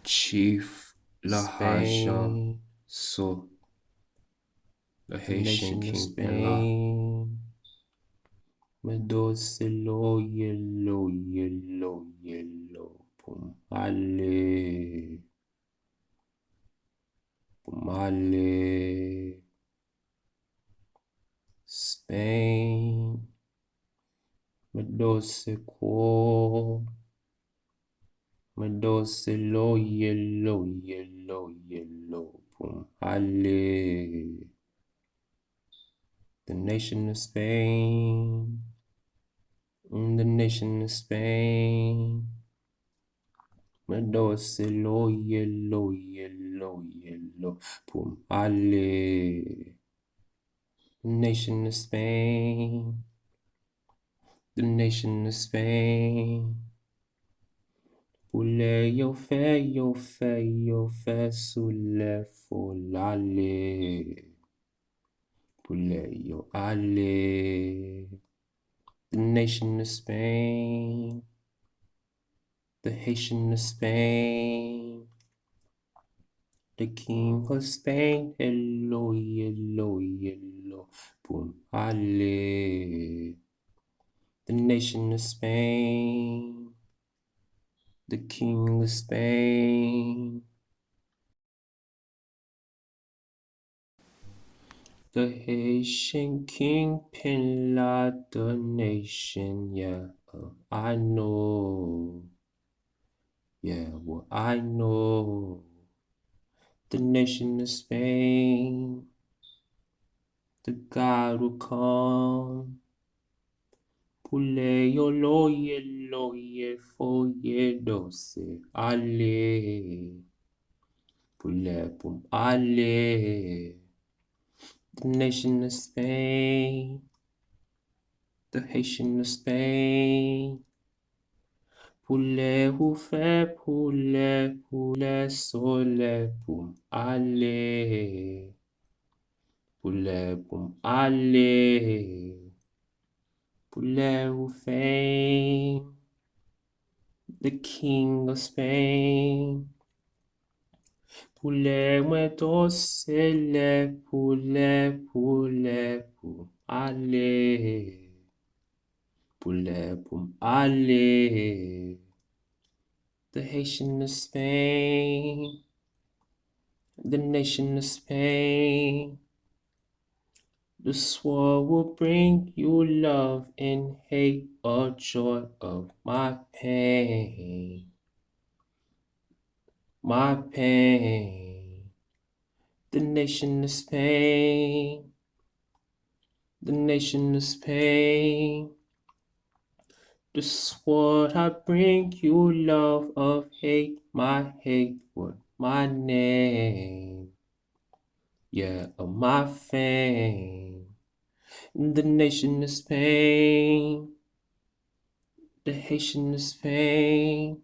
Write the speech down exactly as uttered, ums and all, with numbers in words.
Chief Lahajan Sot, the Haitian Kingpin la. Mwen dose loye, loye, loye, lo pou m ale. Pou m ale Spain. Mwen dose kwo. Mwen dose loye, loye, loye, lo pou m ale. The nation of Spain. In the nation of Spain. Mwen dose loye, loye, loye, lo pou m ale. The nation of Spain. The nation of Spain. Pou lè yo fè, yo fè, yo fè sou lè fò l ale. Pou lè yo ale. The nation of Spain. The Haitian of Spain. The king of Spain. Hello, hello, hello. Pou m ale. The nation of Spain. The king of Spain. The Haitian kingpin la, the nation, yeah, uh, I know. Yeah, well, I know. The nation of Spain. The God will come. Pou lè yo loye, loye, foye dose ale. Pou lè pou m ale. The nation of Spain. The Haitian of Spain. Pou lè ou fè, pou lè, pou lè solèy pou m ale. Pou lè pou m ale. Pou lè ou fè. The king of Spain. Pou lè mwen to se lè, pou lè, pou lè pou m ale. Pou lè pou m ale. The Haitian of Spain. The nation of Spain. This war will bring you love and hate, or joy of my pain. My pain. The nation of Spain. The nation of Spain. The sword I bring you love of hate, my hate with my name. Yeah, of my fame. The nation of Spain. The Haitian of Spain.